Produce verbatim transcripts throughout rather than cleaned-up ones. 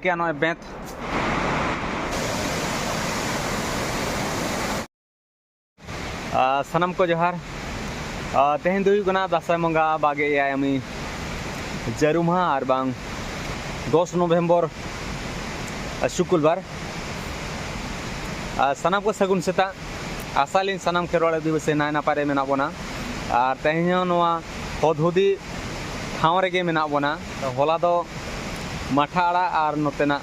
ᱜᱮᱭᱟ ᱱᱚᱜᱼᱚᱭ ᱵᱮᱸᱛ᱾ ᱟᱨ ᱥᱟᱱᱟᱢ ᱠᱚ ᱡᱚᱦᱟᱨ᱾ ᱟᱨ ᱛᱮᱦᱮᱧ ᱫᱚ ᱦᱩᱭᱩᱜ ᱠᱟᱱᱟ ᱫᱟᱸᱥᱟᱭ ᱵᱚᱸᱜᱟ ᱵᱟᱜᱮ ᱮᱭᱟᱭ ᱟᱢᱤ ᱡᱟᱹᱨᱩᱢ ᱢᱟᱦᱟ ᱟᱨ ᱵᱟᱝ ᱫᱚᱥ ᱱᱚᱵᱷᱮᱢᱵᱚᱨ, ᱟᱨ ᱥᱩᱠᱩᱞᱵᱟᱨ᱾ ᱟᱨ ᱥᱟᱱᱟᱢ ᱠᱚ ᱥᱟᱹᱜᱩᱱ ᱥᱮᱛᱟᱜ᱾ ᱟᱥᱟᱭᱟᱞᱤᱧ ᱥᱟᱱᱟᱢ ᱠᱷᱮᱨᱣᱟᱲ ᱟᱹᱫᱤᱵᱟᱹᱥᱤ ᱱᱟᱭ ᱱᱟᱯᱟᱭ ᱨᱮ ᱢᱮᱱᱟᱜ ᱵᱚᱱᱟ᱾ ᱟᱨ ᱛᱮᱦᱮᱧ ᱦᱚᱸ ᱱᱚᱣᱟ ᱦᱚᱫᱦᱩᱫᱤ ᱴᱷᱟᱶ ᱨᱮᱜᱮ ᱢᱮᱱᱟᱜ ᱵᱚᱱᱟ᱾ ᱦᱚᱞᱟ ᱫᱚ ᱢᱟᱴᱷᱟ ᱟᱲᱟᱜ ᱟᱨ ᱱᱚᱛᱮᱱᱟᱜ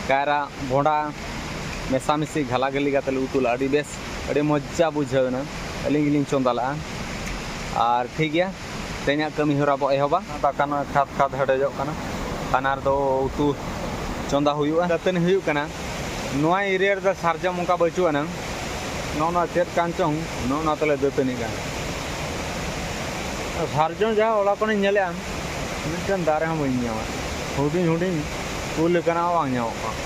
ᱠᱟᱭᱨᱟ ᱵᱷᱚᱸᱰᱟ ᱢᱮᱥᱟᱢᱤᱥᱤ ᱜᱷᱟᱞᱟᱜᱷᱟᱹᱞᱤ ᱠᱟᱛᱮ ᱞᱮ ᱩᱛᱩ ᱞᱮᱫᱼᱟ᱾ ᱟᱹᱰᱤ ᱵᱮᱥ, ᱟᱹᱰᱤ ᱢᱚᱡᱟ ᱵᱩᱡᱷᱟᱹᱣ ᱮᱱᱟ᱾ ᱟᱹᱞᱤᱧ ᱜᱮᱞᱤᱧ ᱪᱚᱸᱫᱟ ᱞᱮᱫᱼᱟ᱾ ᱟᱨ ᱴᱷᱤᱠ ᱜᱮᱭᱟ, ᱛᱮᱦᱮᱧᱟᱜ ᱠᱟᱹᱢᱤ ᱦᱚᱨᱟ ᱵᱚ ᱮᱦᱚᱵᱟ᱾ ᱫᱟᱠᱟ ᱱᱚᱜᱼᱚᱭ ᱠᱷᱟᱫᱽ ᱠᱷᱟᱫᱽ ᱦᱮᱰᱮᱡᱚᱜ ᱠᱟᱱᱟ᱾ ᱟᱨ ᱱᱟᱨ ᱫᱚ ᱩᱛᱩ ᱪᱚᱸᱫᱟ ᱦᱩᱭᱩᱜᱼᱟ᱾ ᱫᱟᱹᱛᱟᱹᱱᱤ ᱦᱩᱭᱩᱜ ᱠᱟᱱᱟ᱾ ᱱᱚᱣᱟ ᱮᱨᱤᱭᱟ ᱨᱮᱫᱚ ᱥᱟᱨᱡᱚᱢ ᱚᱱᱠᱟ ᱵᱟᱹᱪᱩᱜ ᱟᱱᱟᱝ᱾ ᱱᱚᱜᱼᱚ ᱱᱚᱣᱟ ᱪᱮᱫ ᱠᱟᱱ ᱪᱚᱝ, ᱱᱚᱜᱼᱚ ᱱᱚᱣᱟ ᱛᱮᱞᱮ ᱫᱟᱹᱛᱟᱹᱱᱤᱜ ᱠᱟᱱᱟ᱾ ᱥᱟᱨᱡᱚᱢ ᱡᱟᱦᱟᱸ ᱚᱲᱟᱜ ᱠᱷᱚᱱᱤᱧ ᱧᱮᱞᱮᱫᱼᱟ, ᱢᱤᱫᱴᱮᱱ ᱫᱟᱨᱮ ᱦᱚᱸ ᱵᱟᱹᱧ ᱧᱟᱢᱟ᱾ ᱦᱩᱰᱤᱧ ᱦᱩᱰᱤᱧ ᱩᱞ ᱞᱮᱠᱟᱱᱟᱜ ᱦᱚᱸ ᱵᱟᱝ ᱧᱟᱢᱚᱜ ᱠᱟᱱᱟ᱾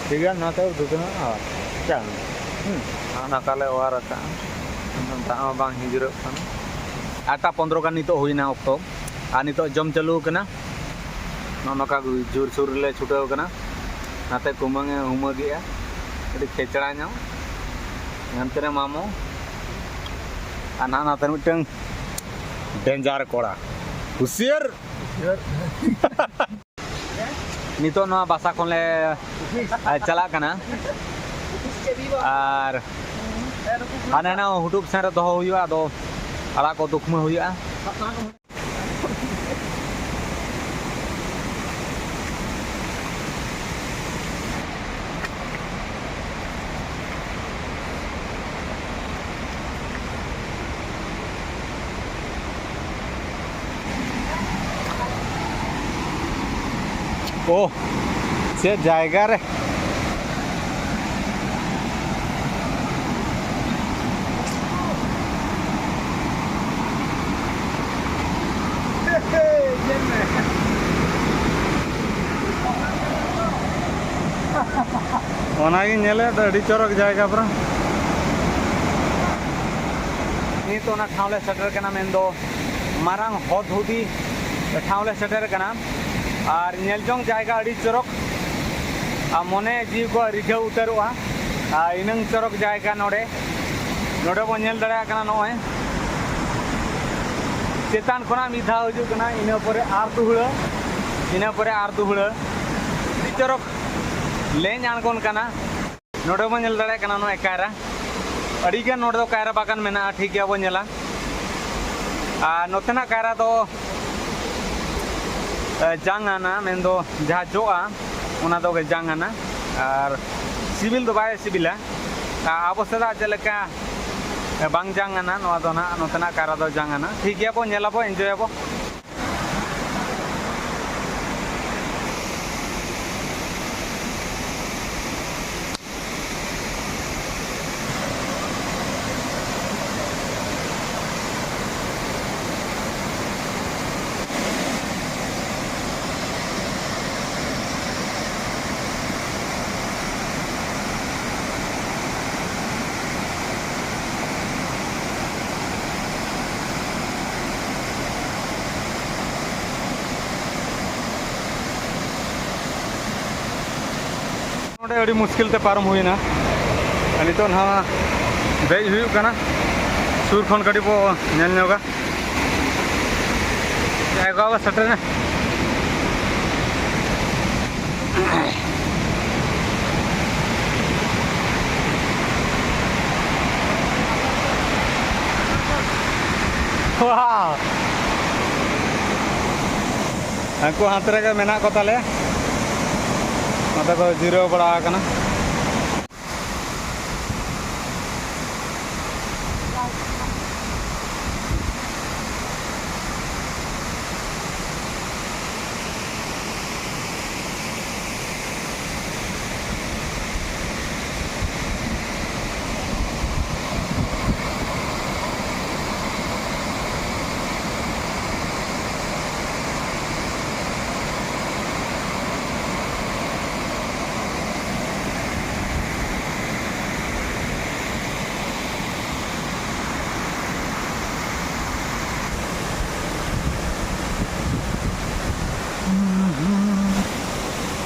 ᱴᱷᱤᱠ ᱜᱮᱭᱟ, ᱱᱚᱣᱟ ᱛᱮ ᱩᱛᱩ ᱛᱮᱱᱟᱜ ᱟᱨ ᱪᱟ᱾ ᱦᱩᱸ᱾ ᱟᱨ ᱱᱟᱠᱟ ᱞᱮ ᱚᱣᱟᱨ ᱟᱠᱟᱫᱼᱟ, ᱫᱟᱜ ᱦᱚᱸ ᱵᱟᱝ ᱦᱤᱸᱡᱤᱨᱚᱜ ᱠᱟᱱᱟ᱾ ᱟᱴ ᱴᱟ ᱯᱚᱱᱫᱽᱨᱚ ᱜᱟᱱ ᱱᱤᱛᱚᱜ ᱦᱩᱭᱱᱟ ᱚᱠᱛᱚ, ᱟᱨ ᱱᱤᱛᱚᱜ ᱡᱚᱢ ᱪᱟᱹᱞᱩ ᱟᱠᱟᱱᱟ᱾ ᱱᱚᱜᱼᱚ ᱱᱚᱝᱠᱟ ᱡᱳᱨᱥᱳᱨ ᱨᱮᱞᱮ ᱪᱷᱩᱴᱟᱹᱣ ᱟᱠᱟᱱᱟ᱾ ᱱᱟᱛᱮ ᱠᱩᱢᱟᱹᱝ ᱮ ᱦᱩᱢᱟᱹᱜᱮᱜᱼᱟ, ᱟᱹᱰᱤ ᱠᱷᱮᱪᱲᱟ ᱧᱚᱜ᱾ ᱦᱟᱱᱛᱮ ᱨᱮ ᱢᱟᱢᱚ, ᱟᱨ ᱱᱟᱦᱟᱜ ᱱᱟᱛᱮ ᱨᱮ ᱢᱤᱫᱴᱟᱝ ᱰᱮᱧᱡᱟᱨ ᱠᱚᱲᱟ, ᱦᱩᱥᱤᱭᱟᱹᱨ᱾ ᱱᱤᱛᱚᱜ ᱱᱚᱣᱟ ᱵᱟᱥᱟ ᱠᱷᱚᱱᱞᱮ, ᱮ, ᱪᱟᱞᱟᱜ ᱠᱟᱱᱟ᱾ ᱟᱨ ᱦᱟᱱᱟ ᱦᱩᱴᱩᱵ ᱥᱮᱱ ᱨᱮ ᱫᱚᱦᱚ ᱦᱩᱭᱩᱜᱼᱟ, ᱟᱫᱚ ᱟᱲᱟᱜ ᱠᱚ ᱫᱩᱠᱷᱢᱟᱹ ᱦᱩᱭᱩᱜᱼᱟ᱾ ᱳᱦ, ᱪᱮᱫ ᱡᱟᱭᱜᱟ ᱨᱮ! ᱚᱱᱟᱜᱤᱧ ᱧᱮᱞᱮᱫ ᱫᱚ, ᱟᱹᱰᱤ ᱪᱚᱨᱚᱠ ᱡᱟᱭᱜᱟ ᱯᱟᱨᱟ᱾ ᱱᱤᱛ ᱚᱱᱟ ᱴᱷᱟᱶ ᱞᱮ ᱥᱮᱴᱮᱨ ᱠᱟᱱᱟ, ᱢᱮᱱᱫᱚ ᱢᱟᱨᱟᱝ ᱦᱚᱫ ᱦᱩᱫᱤ ᱴᱷᱟᱶ ᱞᱮ ᱥᱮᱴᱮᱨ ᱠᱟᱱᱟ᱾ ᱟᱨ ᱧᱮᱞ ᱡᱚᱝ ᱡᱟᱭᱜᱟ ᱟᱹᱰᱤ ᱪᱚᱨᱚᱠ, ᱟᱨ ᱢᱚᱱᱮ ᱡᱤᱣᱤ ᱠᱚ ᱨᱤᱡᱷᱟᱹᱣ ᱩᱛᱟᱹᱨᱚᱜᱼᱟ᱾ ᱟᱨ ᱤᱱᱟᱹᱝ ᱪᱚᱨᱚᱠ ᱡᱟᱭᱜᱟ ᱱᱚᱰᱮ, ᱱᱚᱰᱮ ᱵᱚᱱ ᱧᱮᱞ ᱫᱟᱲᱮᱭᱟᱜ ᱠᱟᱱᱟ ᱱᱚᱜᱼᱚᱭ ᱪᱮᱛᱟᱱ ᱠᱷᱚᱱᱟᱜ ᱢᱤᱫ ᱫᱷᱟᱣ ᱦᱤᱡᱩᱜ ᱠᱟᱱᱟ, ᱤᱱᱟᱹ ᱯᱚᱨᱮ ᱟᱨ ᱫᱩᱦᱲᱟᱹ, ᱤᱱᱟᱹ ᱯᱚᱨᱮ ᱟᱨ ᱫᱩᱦᱲᱟᱹ᱾ ᱟᱹᱰᱤ ᱪᱚᱨᱚᱠ ᱞᱮᱧ ᱟᱬᱜᱚᱱ ᱠᱟᱱᱟ᱾ ᱱᱚᱰᱮ ᱵᱚᱱ ᱧᱮᱞ ᱫᱟᱲᱮᱭᱟᱜ ᱠᱟᱱᱟ ᱱᱚᱜᱼᱚᱭ ᱠᱟᱭᱨᱟ, ᱟᱹᱰᱤᱜᱟᱱ ᱱᱚᱰᱮ ᱫᱚ ᱠᱟᱭᱨᱟ ᱵᱟᱜᱟᱱ ᱢᱮᱱᱟᱜᱼᱟ, ᱴᱷᱤᱠ ᱜᱮᱭᱟ, ᱵᱚᱱ ᱧᱮᱞᱟ᱾ ᱟᱨ ᱱᱚᱛᱮᱱᱟᱜ ᱠᱟᱭᱨᱟ ᱫᱚ, ᱮ, ᱡᱟᱝ ᱟᱱᱟ, ᱢᱮᱱᱫᱚ ᱡᱟᱦᱟᱸ ᱡᱚᱜᱼᱟ, ᱚᱱᱟ ᱫᱚ ᱡᱟᱝ ᱟᱱᱟ, ᱟᱨ ᱥᱤᱵᱤᱞ ᱫᱚ ᱵᱟᱭ ᱥᱤᱵᱤᱞᱟ᱾ ᱟᱨ ᱟᱵᱚ ᱥᱮᱫᱟᱜ ᱪᱮᱫ ᱞᱮᱠᱟ, ᱮ, ᱵᱟᱝ ᱡᱟᱝ ᱟᱱᱟ, ᱱᱚᱣᱟ ᱫᱚ ᱱᱟᱦᱟᱜ ᱱᱚᱛᱮᱱᱟᱜ ᱠᱟᱭᱨᱟ ᱫᱚ ᱡᱟᱝ ᱟᱱᱟ᱾ ᱴᱷᱤᱠ ᱜᱮᱭᱟ, ᱵᱚᱱ ᱧᱮᱞᱟᱵᱚ, ᱮᱱᱡᱚᱭᱟᱵᱚ᱾ ᱱᱚᱰᱮ ᱟᱹᱰᱤ ᱢᱩᱥᱠᱤᱞ ᱛᱮ ᱯᱟᱨᱚᱢ ᱦᱩᱭᱱᱟ᱾ ᱟᱨ ᱱᱤᱛᱚᱜ ᱱᱟᱦᱟᱜ ᱫᱮᱡ ᱦᱩᱭᱩᱜ ᱠᱟᱱᱟ᱾ ᱥᱩᱨ ᱠᱷᱚᱱ ᱠᱟᱹᱴᱤᱡ ᱵᱚ ᱧᱮᱞ ᱧᱚᱜᱟ᱾ ᱡᱟᱭᱜᱟ ᱵᱚ ᱥᱮᱴᱮᱨᱮᱱᱟ᱾ Wow! ᱦᱟᱹᱱᱠᱩ ᱦᱟᱱᱛᱮ ᱨᱮᱜᱮ ᱢᱮᱱᱟᱜ ᱠᱚ ᱛᱟᱞᱮᱭᱟ, ᱱᱚᱛᱮ ᱠᱚ ᱡᱤᱨᱟᱹᱣ ᱵᱟᱲᱟ ᱟᱠᱟᱱᱟ᱾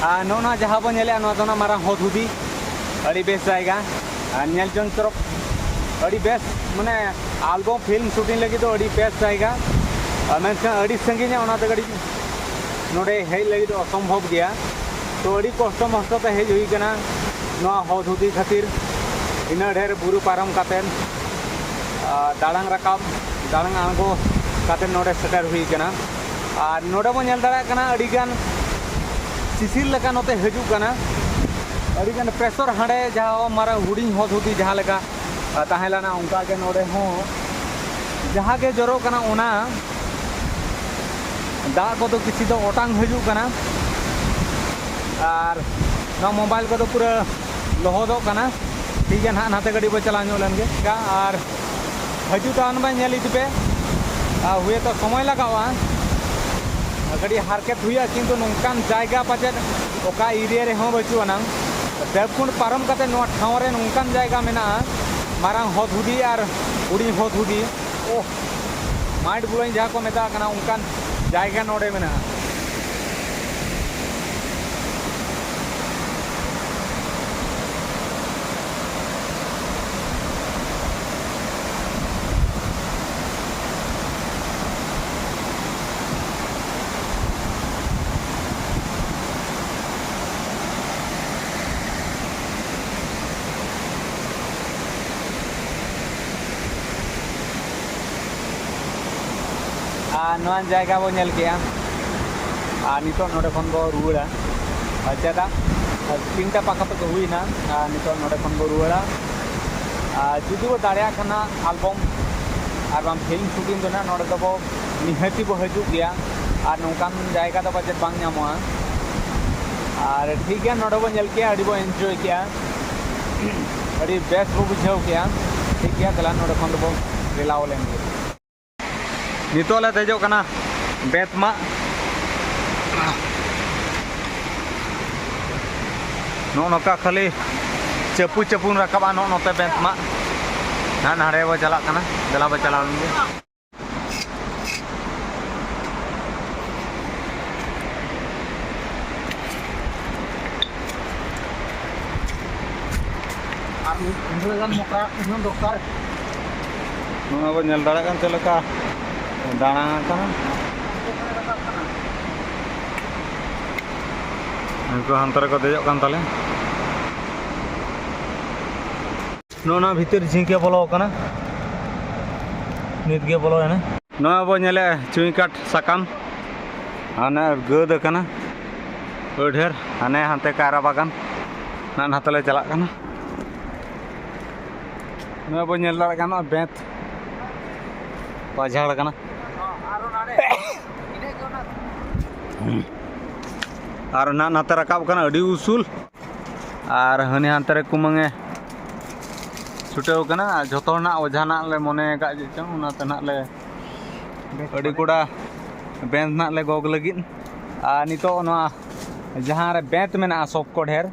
ᱟᱨ ᱱᱚᱜᱼᱚ ᱱᱚᱣᱟ ᱡᱟᱦᱟᱸ ᱵᱚᱱ ᱧᱮᱞᱮᱫᱼᱟ, ᱱᱚᱣᱟ ᱫᱚ ᱱᱟᱜ ᱢᱟᱨᱟᱝ ᱦᱚᱫ ᱦᱩᱫᱤ, ᱟᱹᱰᱤ ᱵᱮᱥ ᱡᱟᱭᱜᱟ᱾ ᱟᱨ ᱧᱮᱞ ᱡᱚᱝ ᱛᱚᱨᱚᱯ ᱟᱹᱰᱤ ᱵᱮᱥ, ᱢᱟᱱᱮ ᱟᱞᱵᱚᱢ ᱯᱷᱤᱞᱢ ᱥᱩᱴᱤᱝ ᱞᱟᱹᱜᱤᱫ ᱫᱚ ᱟᱹᱰᱤ ᱵᱮᱥ ᱡᱟᱭᱜᱟ᱾ ᱟᱨ ᱢᱮᱱᱠᱷᱟᱱ ᱟᱹᱰᱤ ᱥᱟᱺᱜᱤᱧᱟ, ᱚᱱᱟᱛᱮ ᱠᱟᱹᱴᱤᱡ ᱱᱚᱰᱮ ᱦᱮᱡ ᱞᱟᱹᱜᱤᱫ ᱚᱥᱚᱢᱵᱷᱚᱵ ᱜᱮᱭᱟ᱾ ᱛᱚ ᱟᱹᱰᱤ ᱠᱚᱥᱴᱚ ᱢᱚᱥᱴᱚ ᱛᱮ ᱦᱮᱡ ᱦᱩᱭ ᱠᱟᱱᱟ ᱱᱚᱣᱟ ᱦᱚᱫ ᱦᱩᱫᱤ ᱠᱷᱟᱹᱛᱤᱨ, ᱤᱱᱟᱹ ᱰᱷᱮᱨ ᱵᱩᱨᱩ ᱯᱟᱨᱚᱢ ᱠᱟᱛᱮᱫ, ᱟᱨ ᱫᱟᱲᱟᱝ ᱨᱟᱠᱟᱵ, ᱫᱟᱲᱟᱝ ᱟᱬᱜᱚ ᱠᱟᱛᱮᱫ ᱱᱚᱰᱮ ᱥᱮᱴᱮᱨ ᱦᱩᱭ ᱠᱟᱱᱟ᱾ ᱟᱨ ᱱᱚᱰᱮ ᱵᱚᱱ ᱧᱮᱞ ᱫᱟᱲᱮᱭᱟᱜ ᱠᱟᱱᱟ ᱟᱹᱰᱤᱜᱟᱱ ᱥᱤᱥᱤᱨ ᱞᱮᱠᱟ ᱱᱚᱛᱮ ᱦᱤᱡᱩᱜ ᱠᱟᱱᱟ, ᱟᱹᱰᱤᱜᱟᱱ ᱯᱨᱮᱥᱚᱨ ᱦᱟᱸᱰᱮ ᱡᱟᱦᱟᱸ ᱢᱟᱨᱟᱝ ᱦᱩᱰᱤᱧ ᱦᱚᱫ ᱦᱩᱫᱤ ᱡᱟᱦᱟᱸ ᱞᱮᱠᱟ ᱛᱟᱦᱮᱸ ᱞᱮᱱᱟ, ᱚᱱᱠᱟ ᱜᱮ ᱱᱚᱰᱮ ᱦᱚᱸ ᱡᱟᱦᱟᱸ ᱜᱮ ᱡᱚᱨᱚᱜ ᱠᱟᱱᱟ, ᱚᱱᱟ ᱫᱟᱜ ᱠᱚᱫᱚ ᱠᱤᱪᱷᱤ ᱫᱚ ᱚᱴᱟᱝ ᱦᱤᱡᱩᱜ ᱠᱟᱱᱟ᱾ ᱟᱨ ᱱᱚᱣᱟ ᱢᱳᱵᱟᱭᱤᱞ ᱠᱚᱫᱚ ᱯᱩᱨᱟᱹ ᱞᱚᱦᱚᱫᱚᱜ ᱠᱟᱱᱟ᱾ ᱴᱷᱤᱠ ᱜᱮᱭᱟ, ᱱᱟᱦᱟᱜ ᱱᱟᱛᱮ ᱜᱟᱹᱰᱤ ᱵᱚ ᱪᱟᱞᱟᱣ ᱧᱚᱜ ᱞᱮᱱ ᱜᱮ᱾ ᱟᱨ ᱦᱤᱡᱩᱜ ᱛᱟᱵᱚᱱ ᱵᱮᱱ, ᱧᱮᱞ ᱤᱫᱤ ᱯᱮ᱾ ᱟᱨ ᱦᱩᱭ ᱛᱚ ᱥᱚᱢᱚᱭ ᱞᱟᱜᱟᱜᱼᱟ, ᱠᱟᱹᱴᱤᱡ ᱦᱟᱨᱠᱮᱛ ᱦᱩᱭᱩᱜᱼᱟ, ᱠᱤᱱᱛᱩ ᱱᱚᱝᱠᱟᱱ ᱡᱟᱭᱜᱟ ᱯᱟᱪᱮᱫ ᱚᱠᱟ ᱮᱨᱤᱭᱟ ᱨᱮᱦᱚᱸ ᱵᱟᱹᱪᱩᱜ ᱟᱱᱟᱝ᱾ ᱫᱮᱵᱽᱠᱩᱸᱰ ᱯᱟᱨᱚᱢ ᱠᱟᱛᱮ ᱱᱚᱣᱟ ᱴᱷᱟᱶ ᱨᱮ ᱱᱚᱝᱠᱟᱱ ᱡᱟᱭᱜᱟ ᱢᱮᱱᱟᱜᱼᱟ, ᱢᱟᱨᱟᱝ ᱦᱚᱫ ᱦᱩᱫᱤ ᱟᱨ ᱦᱩᱰᱤᱧ ᱦᱚᱫ ᱦᱩᱫᱤ᱾ ᱳᱦ, mind blowing ᱡᱟᱦᱟᱸ ᱠᱚ ᱢᱮᱛᱟᱜ ᱠᱟᱱᱟ, ᱚᱱᱠᱟᱱ ᱡᱟᱭᱜᱟ ᱱᱚᱰᱮ ᱢᱮᱱᱟᱜᱼᱟ᱾ ᱟᱨ ᱱᱚᱣᱟ ᱡᱟᱭᱜᱟ ᱵᱚ ᱧᱮᱞ ᱠᱮᱜᱼᱟ᱾ ᱟᱨ ᱱᱤᱛᱚᱜ ᱱᱚᱰᱮ ᱠᱷᱚᱱ ᱵᱚ ᱨᱩᱣᱟᱹᱲᱟ᱾ ᱟᱨ ᱪᱮᱫᱟᱜ? ᱟᱨ ᱛᱤᱱᱴᱟ ᱯᱟᱠᱟ ᱯᱟᱠᱤ ᱦᱩᱭᱱᱟ᱾ ᱟᱨ ᱱᱤᱛᱚᱜ ᱱᱚᱰᱮ ᱠᱷᱚᱱ ᱵᱚ ᱨᱩᱣᱟᱹᱲᱟ᱾ ᱟᱨ ᱡᱩᱫᱤ ᱵᱚ ᱫᱟᱲᱮᱭᱟᱜ ᱠᱷᱟᱱ ᱦᱟᱸᱜ, ᱟᱞᱵᱚᱢ ᱟᱨ ᱵᱟᱝ ᱯᱷᱤᱞᱢ ᱥᱩᱴᱤᱝ ᱫᱚ ᱱᱟᱜ ᱱᱚᱰᱮ ᱫᱚᱵᱚ ᱱᱤᱦᱟᱹᱛᱤ ᱵᱚ ᱦᱤᱡᱩᱜ ᱜᱮᱭᱟ᱾ ᱟᱨ ᱱᱚᱝᱠᱟᱱ ᱡᱟᱭᱜᱟ ᱫᱚ ᱯᱟᱪᱮᱫ ᱵᱟᱝ ᱧᱟᱢᱚᱜᱼᱟ᱾ ᱟᱨ ᱴᱷᱤᱠ ᱜᱮᱭᱟ, ᱱᱚᱰᱮ ᱵᱚ ᱧᱮᱞ ᱠᱮᱜᱼᱟ, ᱟᱹᱰᱤ ᱵᱚ ᱮᱱᱡᱚᱭ ᱠᱮᱜᱼᱟ, ᱟᱹᱰᱤ ᱵᱮᱥ ᱵᱚ ᱵᱩᱡᱷᱟᱹᱣ ᱠᱮᱜᱼᱟ᱾ ᱴᱷᱤᱠ ᱜᱮᱭᱟ, ᱫᱮᱞᱟ ᱱᱚᱰᱮ ᱠᱷᱚᱱ ᱫᱚᱵᱚ ᱨᱮᱞᱟᱣ ᱞᱮᱱ ᱜᱮ᱾ ᱱᱤᱛᱚᱜ ᱞᱮ ᱫᱮᱡᱚᱜ ᱠᱟᱱᱟ ᱵᱮᱸᱛ ᱢᱟᱜ᱾ ᱱᱚᱜᱼᱚ ᱱᱚᱝᱠᱟ ᱠᱷᱟᱹᱞᱤ ᱪᱟᱹᱯᱩ ᱪᱟᱹᱯᱩᱱ ᱨᱟᱠᱟᱵᱼᱟ ᱱᱚᱜᱼᱚ ᱱᱚᱛᱮ ᱵᱮᱸᱛ ᱢᱟᱜ᱾ ᱱᱟᱦᱟᱜ ᱱᱟᱰᱮ ᱵᱚ ᱪᱟᱞᱟᱜ ᱠᱟᱱᱟ, ᱫᱮᱞᱟ ᱵᱚ ᱪᱟᱞᱟᱣ ᱞᱮᱱ ᱜᱮ᱾ ᱩᱱᱟᱹᱜ ᱜᱟᱱ ᱢᱚᱠᱟ ᱩᱱᱟᱹᱜ ᱫᱚᱨᱠᱟᱨ᱾ ᱱᱚᱣᱟ ᱵᱚ ᱧᱮᱞ ᱫᱟᱲᱮᱭᱟᱜ ᱠᱟᱱ ᱪᱮᱫ ᱞᱮᱠᱟ ᱫᱟᱬᱟ ᱟᱠᱟᱱᱟ᱾ ᱩᱱᱠᱩ ᱦᱟᱱᱛᱮ ᱨᱮᱠᱚ ᱫᱮᱡᱚᱜ ᱠᱟᱱ ᱛᱟᱞᱮ᱾ ᱱᱚᱜᱼᱚ ᱱᱚᱣᱟ ᱵᱷᱤᱛᱤᱨ ᱡᱷᱤᱸᱠᱮ ᱵᱚᱞᱚ ᱟᱠᱟᱱᱟ, ᱱᱤᱛ ᱜᱮ ᱵᱚᱞᱚᱭᱮᱱᱟ᱾ ᱱᱚᱣᱟ ᱵᱚ ᱧᱮᱞᱮᱫᱼᱟ ᱪᱩᱭ ᱠᱟᱴ ᱥᱟᱠᱟᱢ, ᱦᱟᱱᱮ ᱜᱟᱹᱫ ᱟᱠᱟᱱᱟ ᱟᱹᱰᱤ ᱰᱷᱮᱨ, ᱦᱟᱱᱮ ᱦᱟᱱᱛᱮ ᱠᱟᱭᱨᱟ ᱵᱟᱜᱟᱱ, ᱱᱟᱜ ᱱᱟᱛᱮ ᱞᱮ ᱪᱟᱞᱟᱜ ᱠᱟᱱᱟ᱾ ᱱᱚᱣᱟ ᱵᱚ ᱧᱮᱞ ᱫᱟᱲᱮᱭᱟᱜ ᱠᱟᱱᱟ ᱵᱮᱸᱛ ᱯᱟᱡᱷᱟᱲ ᱠᱟᱱᱟ᱾ ᱟᱨ ᱱᱟᱜ ᱱᱟᱛᱮ ᱨᱟᱠᱟᱵ ᱠᱟᱱᱟ ᱟᱹᱰᱤ ᱩᱥᱩᱞ᱾ ᱟᱨ ᱦᱟᱹᱱᱤ ᱦᱟᱱᱛᱮ ᱨᱮ ᱠᱩᱢᱟᱹᱝ ᱮ ᱪᱷᱩᱴᱟᱹᱣ ᱠᱟᱱᱟ᱾ ᱟᱨ ᱡᱷᱚᱛᱚ ᱦᱚᱲ ᱱᱟᱜ ᱚᱡᱷᱟ ᱱᱟᱜ ᱞᱮ ᱢᱚᱱᱮ ᱟᱠᱟᱫ ᱪᱮᱫ ᱪᱚᱝ, ᱚᱱᱟᱛᱮ ᱱᱟᱜ ᱞᱮ ᱟᱹᱰᱤ ᱠᱚᱲᱟ ᱵᱮᱸᱛ ᱱᱟᱜ ᱞᱮ ᱜᱚᱜ ᱞᱟᱹᱜᱤᱫ᱾ ᱟᱨ ᱱᱤᱛᱚᱜ ᱱᱚᱣᱟ ᱡᱟᱦᱟᱸ ᱨᱮ ᱵᱮᱸᱛ ᱢᱮᱱᱟᱜᱼᱟ ᱥᱚᱵ ᱠᱚ ᱰᱷᱮᱨ,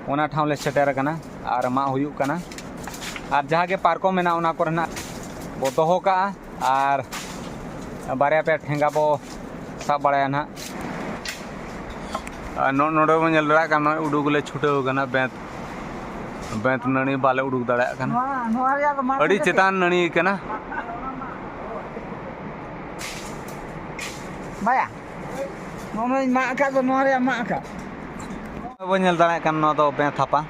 ᱚᱱᱟ ᱴᱷᱟᱶ ᱞᱮ ᱥᱮᱴᱮᱨ ᱟᱠᱟᱱᱟ᱾ ᱟᱨ ᱢᱟᱜ ᱦᱩᱭᱩᱜ ᱠᱟᱱᱟ᱾ ᱟᱨ ᱡᱟᱦᱟᱸ ᱜᱮ ᱯᱟᱨᱠᱚᱢ ᱢᱮᱱᱟᱜᱼᱟ, ᱚᱱᱟ ᱠᱚᱨᱮ ᱱᱟᱜ ᱵᱚ ᱫᱚᱦᱚ ᱠᱟᱜᱼᱟ᱾ ᱟᱨ ᱵᱟᱨᱭᱟ ᱯᱮᱭᱟ ᱴᱷᱮᱸᱜᱟ ᱵᱚ ᱥᱟᱵ ᱵᱟᱲᱟᱭᱟ ᱱᱟᱦᱟᱜ᱾ ᱟᱨ ᱱᱚ-, ᱱᱚᱰᱮ ᱵᱚᱱ ᱧᱮᱞ ᱫᱟᱲᱮᱭᱟᱜ ᱠᱟᱱᱟ, ᱱᱚᱜᱼᱚᱭ ᱩᱰᱩᱠ ᱞᱮ ᱪᱷᱩᱴᱟᱹᱣ ᱠᱟᱱᱟ᱾ ᱵᱮᱸᱛ, ᱵᱮᱸᱛ ᱱᱟᱹᱲᱤ ᱵᱟᱞᱮ ᱩᱰᱩᱠ ᱫᱟᱲᱮᱭᱟᱜ ᱠᱟᱱᱟ᱾ ᱱᱚᱣᱟ, ᱱᱚᱣᱟ ᱨᱮᱭᱟᱜ ᱫᱚ ᱢᱟᱨᱟᱝ ᱟᱹᱰᱤ ᱠᱟᱛᱮ ᱪᱮᱛᱟᱱ ᱱᱟᱹᱲᱤ ᱠᱟᱱᱟ᱾ ᱵᱟᱭᱟ, ᱱᱚᱜᱼᱚᱭ ᱢᱟᱜ ᱟᱠᱟᱫ ᱫᱚ, ᱱᱚᱣᱟ ᱨᱮᱭᱟᱜ ᱢᱟᱜ ᱟᱠᱟᱫ᱾ ᱵᱚᱱ ᱧᱮᱞ ᱫᱟᱲᱮᱭᱟᱜ ᱠᱟᱱᱟ, ᱱᱚᱣᱟ ᱫᱚ ᱵᱮᱸᱛ ᱦᱟᱯᱟ᱾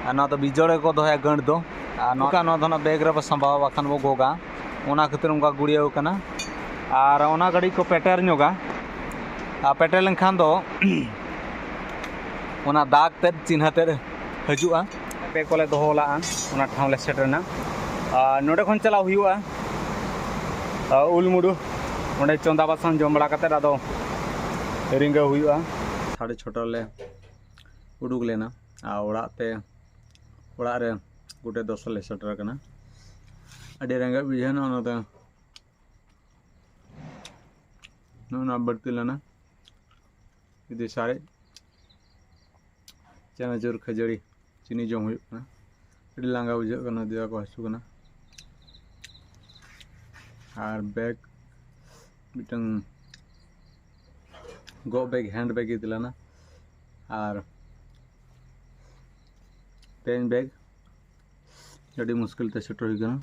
ᱟᱨ ᱱᱚᱣᱟ ᱫᱚ ᱵᱤᱡᱚᱲ ᱜᱮᱠᱚ ᱫᱚᱦᱚᱭᱟ ᱜᱟᱹᱴ ᱫᱚ᱾ ᱟᱨ ᱱᱚᱝᱠᱟ ᱱᱚᱣᱟ ᱫᱚ ᱱᱟᱜ ᱵᱮᱜᱽ ᱨᱮᱵᱚ ᱥᱟᱢᱵᱟᱣᱟ, ᱵᱟᱠᱷᱟᱱ ᱵᱚ ᱜᱚᱜᱟ᱾ ᱚᱱᱟ ᱠᱷᱟᱹᱛᱤᱨ ᱚᱱᱠᱟ ᱜᱩᱲᱭᱟᱹᱣ ᱠᱟᱱᱟ᱾ ᱟᱨ ᱚᱱᱟ ᱜᱷᱟᱹᱲᱤᱡ ᱠᱚ ᱯᱮᱴᱮᱨ ᱧᱚᱜᱟ᱾ ᱟᱨ ᱯᱮᱴᱮᱨ ᱞᱮᱱᱠᱷᱟᱱ ᱫᱚ ᱚᱱᱟ ᱫᱟᱜᱽ ᱛᱮᱫ ᱪᱤᱱᱦᱟᱹ ᱛᱮᱫ ᱦᱤᱡᱩᱜᱼᱟ᱾ ᱵᱮᱜᱽ ᱠᱚᱞᱮ ᱫᱚᱦᱚ ᱞᱟᱜᱼᱟ, ᱚᱱᱟ ᱴᱷᱟᱶ ᱞᱮ ᱥᱮᱴᱮᱨ ᱮᱱᱟ᱾ ᱟᱨ ᱱᱚᱰᱮ ᱠᱷᱚᱱ ᱪᱟᱞᱟᱣ ᱦᱩᱭᱩᱜᱼᱟ, ᱟᱨ ᱩᱞᱢᱩᱰᱩ, ᱚᱸᱰᱮ ᱪᱚᱸᱫᱟ ᱵᱟᱥᱟᱝ ᱡᱚᱢ ᱵᱟᱲᱟ ᱠᱟᱛᱮᱫ ᱟᱫᱚ ᱨᱤᱸᱜᱟᱹ ᱦᱩᱭᱩᱜᱼᱟ᱾ ᱥᱟᱲᱮ ᱪᱷᱚᱴᱟ ᱞᱮ ᱩᱰᱩᱠ ᱞᱮᱱᱟ ᱟᱨ ᱚᱲᱟᱜ ᱛᱮ, ᱚᱲᱟᱜ ᱨᱮ ᱜᱚᱴᱮ ᱫᱚᱥ ᱞᱮ ᱥᱮᱴᱮᱨ ᱟᱠᱟᱱᱟ᱾ ᱟᱹᱰᱤ ᱨᱮᱸᱜᱮᱡ ᱵᱩᱡᱷᱟᱹᱣ ᱮᱱᱟ, ᱚᱱᱟᱛᱮ ᱱᱚᱜᱼᱚ ᱱᱚᱣᱟ ᱵᱟᱹᱲᱛᱤ ᱞᱮᱱᱟ᱾ ᱡᱩᱫᱤ ᱥᱟᱨᱮᱡ ᱪᱟᱱᱟᱪᱩᱨ ᱠᱷᱟᱹᱡᱟᱹᱲᱤ ᱪᱤᱱᱤ ᱡᱚᱢ ᱦᱩᱭᱩᱜ ᱠᱟᱱᱟ, ᱟᱹᱰᱤ ᱞᱟᱸᱜᱟ ᱵᱩᱡᱷᱟᱹᱜ ᱠᱟᱱᱟ, ᱫᱮᱭᱟ ᱠᱚ ᱦᱟᱹᱥᱩ ᱠᱟᱱᱟ᱾ ᱟᱨ ᱵᱮᱜᱽ, ᱢᱤᱫᱴᱟᱝ ᱜᱚᱜ ᱵᱮᱜᱽ, ᱦᱮᱱᱰ ᱵᱮᱜᱽ ᱤᱫᱤ ᱞᱮᱱᱟ᱾ ᱟᱨ ᱛᱮᱦᱮᱧ ᱵᱮᱜᱽ ᱟᱹᱰᱤ ᱢᱩᱥᱠᱤᱞ ᱛᱮ ᱥᱮᱴᱮᱨ ᱦᱩᱭ ᱠᱟᱱᱟ᱾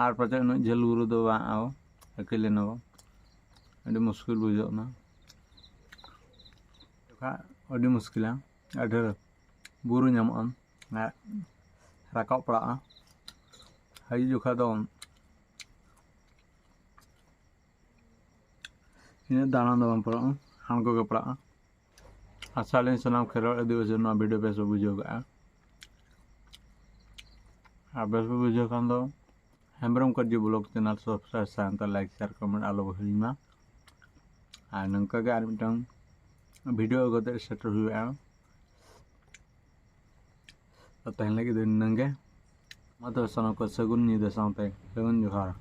ᱟᱨ ᱯᱟᱪᱮᱫ ᱩᱱᱟᱹᱜ ᱡᱷᱟᱹᱞ ᱵᱩᱨᱩ ᱫᱚ ᱵᱟᱝ ᱟᱹᱠᱤᱞ ᱮᱱᱟ ᱵᱚ᱾ ᱟᱹᱰᱤ ᱢᱩᱥᱠᱤᱞ ᱵᱩᱡᱷᱟᱹᱜ ᱠᱟᱱᱟ᱾ ᱟᱹᱰᱤ ᱢᱩᱥᱠᱤᱞᱟ᱾ ᱟᱹᱰᱤ ᱰᱷᱮᱨ ᱵᱩᱨᱩ ᱧᱟᱢᱚᱜᱼᱟ, ᱨᱟᱠᱟᱵ ᱯᱟᱲᱟᱜᱼᱟ᱾ ᱦᱤᱡᱩᱜ ᱡᱚᱠᱷᱟ ᱫᱚ ᱤᱱᱟᱹᱜ ᱫᱟᱬᱟᱱ ᱫᱚ ᱵᱟᱝ ᱯᱟᱲᱟᱜᱼᱟ, ᱟᱬᱜᱚ ᱜᱮ ᱯᱟᱲᱟᱜᱼᱟ᱾ ᱟᱥᱟᱭᱟᱞᱤᱧ ᱥᱟᱱᱟᱢ ᱠᱷᱮᱨᱣᱟᱲ ᱟᱹᱫᱤᱵᱟᱹᱥᱤ ᱱᱚᱣᱟ ᱵᱷᱤᱰᱤᱭᱳ ᱵᱮᱥ ᱯᱮ ᱵᱩᱡᱷᱟᱹᱣ ᱠᱟᱜᱼᱟ᱾ ᱟᱨ ᱵᱮᱥ ᱯᱮ ᱵᱩᱡᱷᱟᱹᱣ ᱠᱷᱟᱱ ᱫᱚ ᱦᱮᱢᱵᱨᱚᱢ ᱠᱟᱹᱨᱡᱤ ᱵᱞᱚᱜ ᱪᱮᱱᱮᱞ ᱥᱟᱵᱥᱠᱨᱟᱭᱤᱵ, ᱥᱟᱶᱛᱮ ᱞᱟᱭᱤᱠ, ᱥᱮᱭᱟᱨ, ᱠᱚᱢᱮᱱᱴ ᱟᱞᱚ ᱵᱚ ᱦᱤᱲᱤᱧ ᱢᱟ᱾ ᱟᱨ ᱱᱚᱝᱠᱟ ᱜᱮ ᱟᱨ ᱢᱤᱫᱴᱟᱝ ᱵᱷᱤᱰᱤᱭᱳ ᱟᱹᱜᱩ ᱠᱟᱛᱮ ᱥᱮᱴᱮᱨ ᱦᱩᱭᱩᱜᱼᱟ᱾ ᱛᱮᱦᱮᱧ ᱞᱟᱹᱜᱤᱫ ᱫᱚ ᱱᱤᱱᱟᱹᱝ ᱜᱮ᱾ ᱢᱟ ᱛᱚᱵᱮ ᱥᱟᱱᱟᱢ ᱠᱚ ᱥᱟᱹᱜᱩᱱ ᱧᱤᱫᱟᱹ ᱥᱟᱶᱛᱮ ᱥᱟᱹᱜᱩᱱ ᱡᱚᱦᱟᱨ᱾